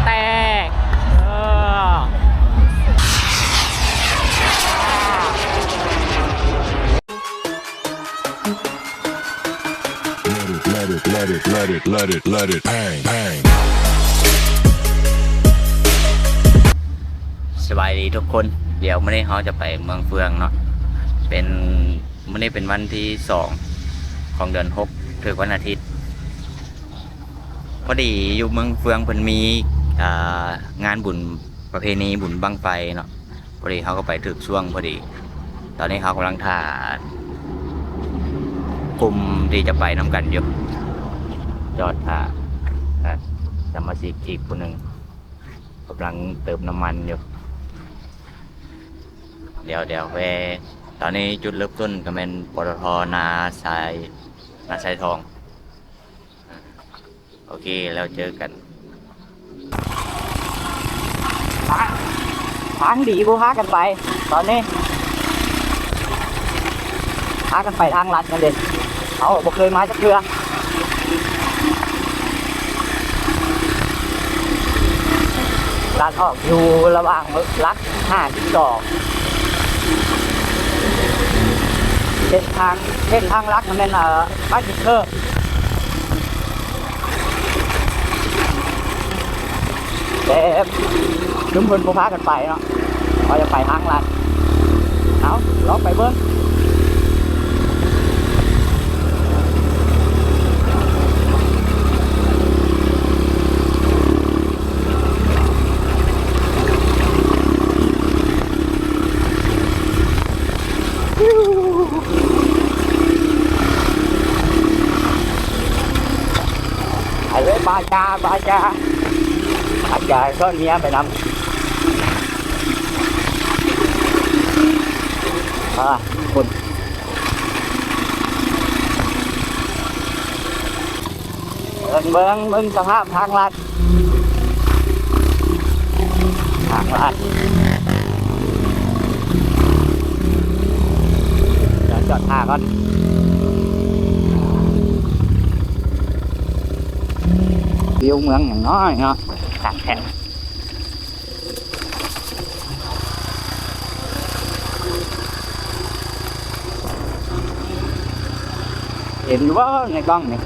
ແຕກ ເອີ Let it, let it, let it, let it, let it, let it bang, bang. ສະບາຍດີທຸກຄົນ, ດຽວມື້ນີ້ເຮົາຈະໄປເມືອງເຟືອງເນາະ, ເປັນ ມື້ນີ້ເປັນວັນທີສອງຂອງເດືອນຫົກ ຖືກວັນອາທິດ. ພໍດີຢູ່ເມືອງເຟືອງເພິ່ນມີ ອ່າ ງານບຸນປະເພນີບຸນບັ້ງໄຟເນາະ, ພໍດີເຮົາກໍໄປຖືກຊ່ວງພໍດີ. ຕອນນີ້ເຮົາກຳລັງຖ້າກຸ່ມທີ່ຈະໄປນຳກັນຢູ່, ຈອດຖ້າ ອ່າ ສະມາຊິກອີກຜູ້ໜຶ່ງ ກຳລັງເຕີມນ້ຳມັນຢູ່. ດຽວ ດຽວແວ່, ຕອນນີ້ຈຸດເລີ່ມຕົ້ນກໍແມ່ນ ປຕທ ນາຊາຍ ນາຊາຍທອງ. ໂອເຄ ແລ້ວເຈີກັນ. ທາງ ທາງດີບໍ່ພາກັນໄປ ຕອນນີ້ ພາກັນໄປທາງລັດນັ້ນເດ້. ເຮົາບໍ່ເຄີຍມາຈັກເທື່ອ. ລັດອອກຢູ່ລະຫວ່າງຫຼັກຫ້າສິບສອງ. ເສັ້ນທາງ ເສັ້ນທາງຫຼັກແມ່ນ ເອີ ບ້ານກິນເຄີ ແຕ່ຊຸມເພິ່ນບໍ່ພາກັນໄປເນາະ, ເຂົາຈະໄປທາງລັດ. ເອົາ ລອງໄປເບິ່ງ. ໄປເລີຍ ບາຈາ ບາຈາ ບາຈາ ຊວນເມຍໄປນຳ. ອ່າ ຄົນ ເບິ່ງ ເບິ່ງ ເບິ່ງສະພາບທາງລັດ ທາງລັດ. ດຽວຈອດຖ້າກ່ອນ. ວິວເມືອງຫຍັງເນາະເນາະ ຄັກແທ້. ເຫັນຢູ່ບໍ່ໃນກ້ອງນີ້?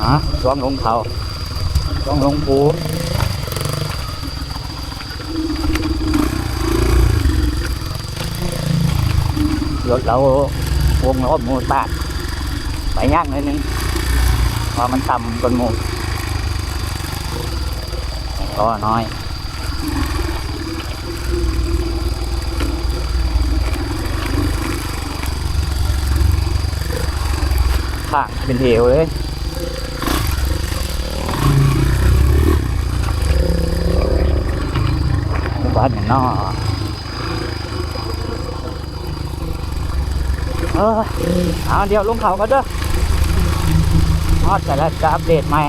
ອ່າ ຊ່ວງລົງເຂົາ ຊ່ວງລົງພູ ລົດເຮົາວົງລອບໝູ່ຕາດ ໄປຍາກໜ້ອຍໜຶ່ງ ເພາະວ່າມັນຕ່ຳກວ່າໝູ່ ວງລໍ້ນ້ອຍ. ຂ້າງເປັນເຫວເລີຍ ບ້ານຫຍັງເນາະ. ເອີ ເອົາ ດຽວລົງເຂົາກ່ອນເດີ ຮອດໃສແລ້ວຈະອັບເດດໃໝ່.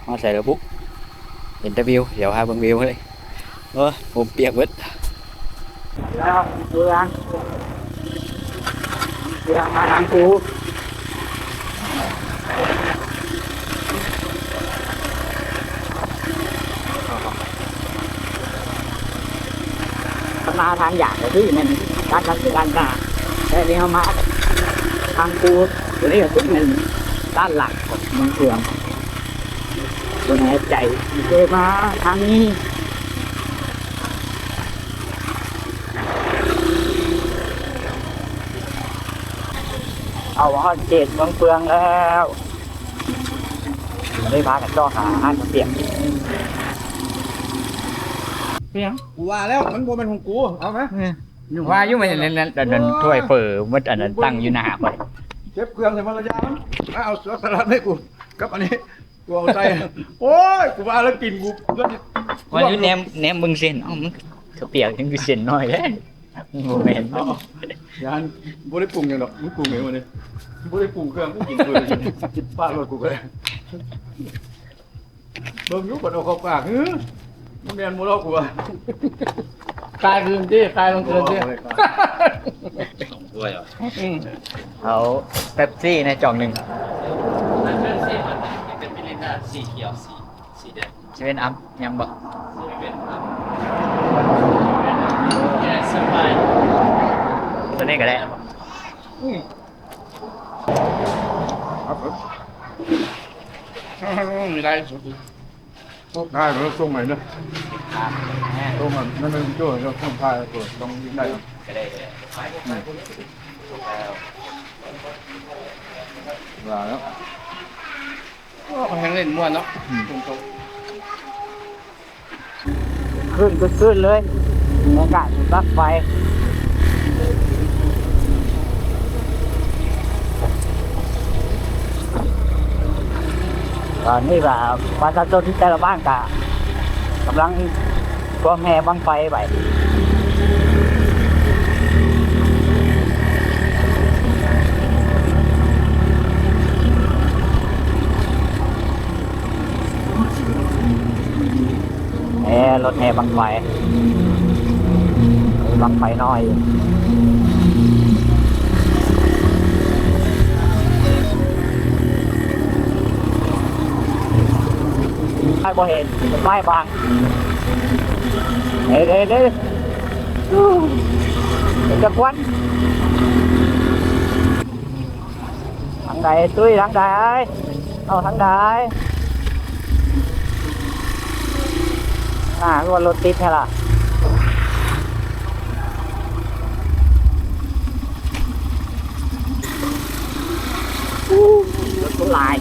ຮອດໃສແລ້ວບຸ? ເຫັນແຕ່ວິວ ດຽວຫາເບິ່ງວິວເລີຍ. ໂອ້ຍ ຜົມປຽກເບິດ. ແລ້ວເມືອງ ເມືອງມາທາງກູ. ມາທາງຢາກກໍຄືແມ່ນດ້ານຫຼັງດ້ານໜ້າ, ແຕ່ນີ້ເຮົາມາທາງກູ ຕົວນີ້ກໍຄືແມ່ນດ້ານຫຼັງຂອງເມືອງເມືອງ. ບໍ່ແນ່ໃຈ ເລີຍມາທາງນີ້. ເອົາຮອດເຂດເມືອງເປືອງແລ້ວ ໄດ້ພາກັນຊອກຫາຮ້ານເປີກ. ເປັນຫຍັງ? ກູວ່າແລ້ວ ມັນບໍ່ແມ່ນຂອງກູ ເອົາໄໝ? ເອີ ວ່າຢູ່ ມັນອັນນັ້ນ ອັນນັ້ນ ໂອ້ຍ ຖ້ວຍເຝີ ໝົດອັນນັ້ນ ຕັ້ງຢູ່ໜ້າຂ້ອຍ. ເກັບເຄື່ອງໃສ່ມາລະຍາມັນ ມາເອົາສະຫຼັດໃຫ້ກູ ກັບອັນນີ້ ກູເອົາໃສ່. ໂອ້ຍ ກູວ່າແລ້ວກິນ ກູ ວ່າຢູ່ແນມ ແນມເບິ່ງເສັ້ນ ເອົ້າ ມັນກະປຽກ ຍັງຄືເສັ້ນນ້ອຍແທ້. ບໍ່ແມ່ນ ເອົ້າ ຢ້ານບໍ່ໄດ້ປຸງຫຍັງດອກ ມຶງປຸງເອງວະນີ້ ບໍ່ໄດ້ປຸງເຄື່ອງ ກູກິນເບີດ ປາດໂລດ ກູກໍໄດ້. ເບິ່ງຢູ່ ບັດເອົາເຂົ້າປາກ ຫື ມັນແມ່ນບໍ່ເນາະ ກູວ່າ. ຄາຍຄືນຕິ ຄາຍລົງຄືນຕິ ໂອ້ຍ ສອງຖ້ວຍເອົາ. ອືມ ເອົາເປັບຊີແດ່ຈອກໜຶ່ງ. ເປັນມິລິນດາ ສີຂຽວ ສີ ສີແດງ. ເຊເວັນອັບຍັງບໍ່? ເຊເວັນອັບ ແກສໄປ ຕົວນີ້ກໍໄດ້. ອືມ ຄັບ ມີຫຼາຍສຸດ. ໂອ້ ໄດ້ແລ້ວ ສົ່ງໃໝ່ເດີ ສົ່ງໃໝ່ ນັ້ນແມ່ນໂຈ້ ສົ່ງຖ່າຍ ຕ້ອງຍິງໄດ້ ກໍໄດ້ ກໍໄດ້ ອືມ ວ່າແລ້ວ. ໂອ້ ເຂົາແຮ່ງຫຼິ້ນມ່ວນເນາະ. ອືມ ຝົນຕົກ ຂຶ້ນ ຂຶ້ນ ຂຶ້ນເລີຍ ບັ້ງໄຟ. ຕອນນີ້ກໍປະຊາຊົນແຕ່ລະບ້ານກໍກຳລັງ ພວມແຫ່ບັ້ງໄຟໄປ. ແຫ່ ລົດແຫ່ບັ້ງໄຟ ບັ້ງໄຟນ້ອຍ ໄປບໍ່ເຫັນ ໄປບາງ. ເດ້ ເດ້ ເດ້ ເປັນຕາຄວັນ. ທາງໃດຕຸ້ຍ ທາງໃດ ເອົາທາງໃດ? ອ່າ ຄືວ່າລົດຕິດແທ້ລະ. ໂອ້ ລົດຫຼາຍ.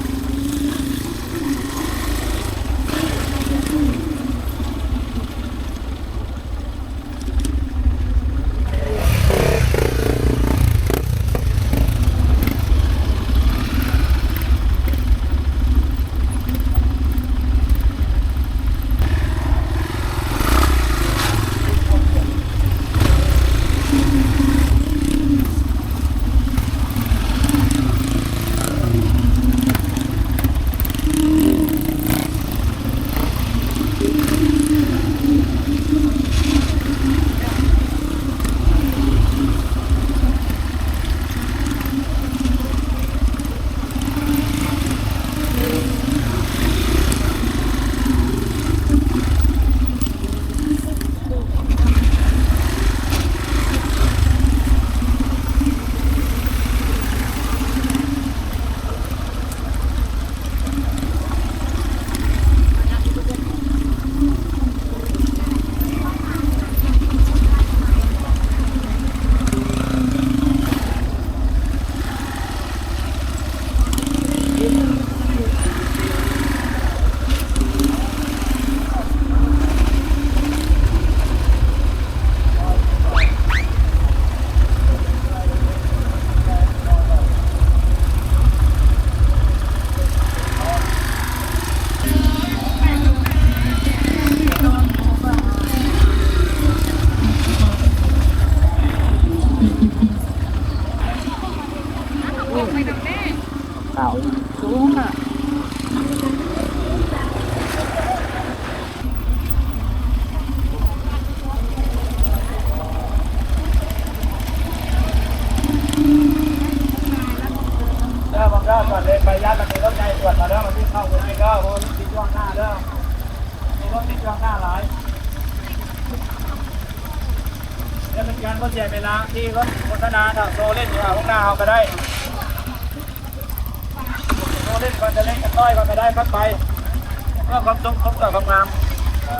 ບໍ່ເສຍເວລາ ຂີ່ລົດໂຄສະນາ ຖ້າໂຊເຫຼັ້ນຢູ່ຫ້ອງໜ້າເຮົາກໍໄດ້ ໂຊເຫຼັ້ນກ່ອນ ຈະເຫຼັ້ນກັນໜ້ອຍກ່ອນກໍໄດ້ ຄ່ອຍໄປ ເພື່ອຄວາມສຸກ ເພື່ອຄວາມງາມ. ເອີ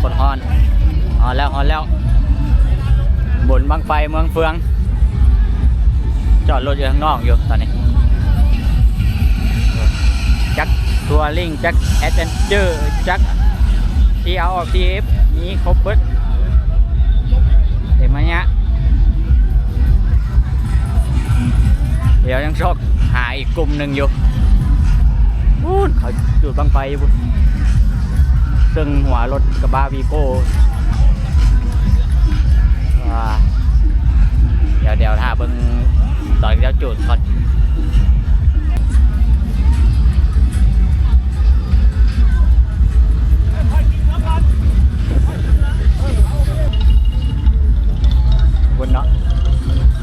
ຄົນຮ້ອນ ຮອດແລ້ວ ຮອດແລ້ວ ບຸນບັ້ງໄຟເມືອງເຟືອງ. ຈອດລົດຢູ່ຂ້າງນອກຢູ່ຕອນນີ້ ຈັກທົວຣິງ ຈັກແອັດເວັນເຈີ ຈັກທີອາອອກທີເອັຟ ມີຄົບເບິດ ເຕັມມາຍະ. ດຽວຍັງຊອກຫາອີກກຸ່ມໜຶ່ງຢູ່ ພຸ້ນເຂົາຈູດບັ້ງໄຟຢູ່ພຸ້ນ ເຊິ່ງຫົວລົດກະບະວີໂກ້ ອ່າ ດຽວ ດຽວຖ້າເບິ່ງຕອນເຂົາຈູດກ່ອນ. ພຸ້ນເນາະ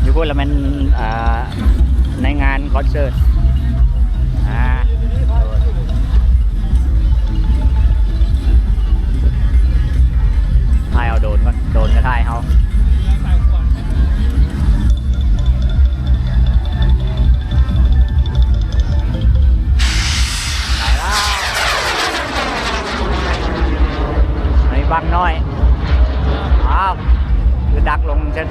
ຢູ່ພຸ້ນລະແມ່ນ ອ່າ ໃນງານຄອນເສີດ ອ່າ ຖ່າຍເອົາໂດຣນກ່ອນ ໂດຣນກະຖ່າຍເຮົາ. ໄປແລ້ວ ໃນບັ້ງນ້ອຍ ອ້າວ ຄືດັກລົງຊັ້ນ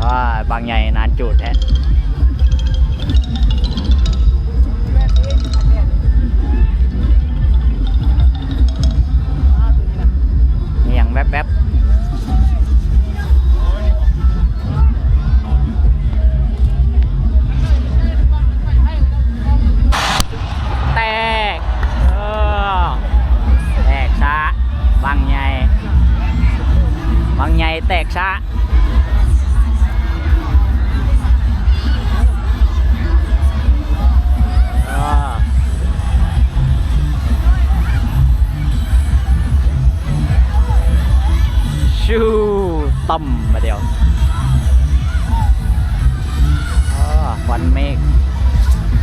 ອ້າ ບັ້ງໃຫຍ່ນານຈູດແທ້. ມີຫຍັງແວບໆ ແຕກ ເອີ ແຕກຊະ ບັ້ງໃຫຍ່ ບັ້ງໃຫຍ່ແຕກຊະ. ຊູ ຕ່ຳບາດດຽວ ອໍ ຄວັນເມກ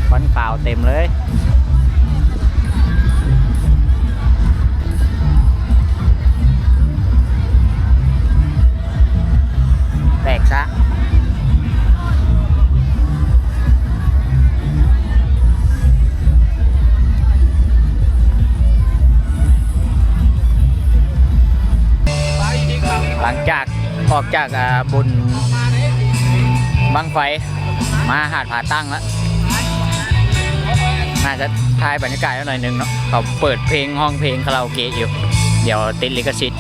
ຄວັນຂາວເຕັມເລີຍ. ແຕກຊະ ຫຼັງຈາກອອກຈາກ ອ່າ ບຸນບັ້ງໄຟ ມາຫາດຜາຕັ້ງລະ. ໜ້າຈະຖ່າຍບັນຍາກາດໜ້ອຍໜຶ່ງເນາະ ເຂົາເປີດເພງ ຮ້ອງເພງຄາຣາໂອເກະຢູ່ ດຽວຕິດລິຂະສິດ.